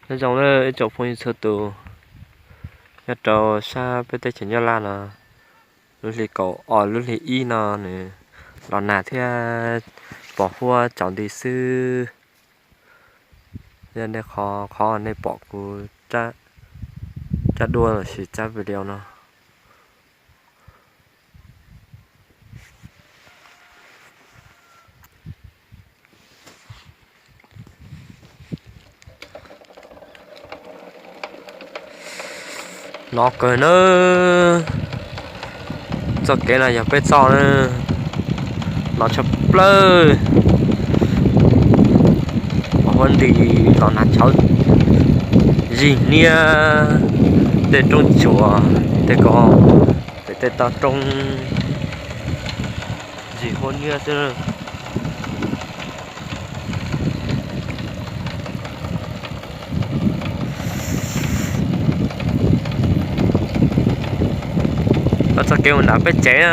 Nyob zoo na ib tsoom phooj ywg txhua tus, nyob rau sab peb teb chaws Nyab Laj no, lub hli kaum ob lub hli ib no nws los nag thiab pos huab tsaus nti xwb. Yog nej qhov, qhov nej pom kuv tsab duab los sis tsab video no. Hnov kawg na, txoj kev no yog peb txoj na, hnov tshaj plaws. Pos huab nti los nag tshauv, zig hniab tej roob tsuas, tej ko, pem tej toj roob, zig huab hniab xwb. Los txoj kev mus nram peb tsev na.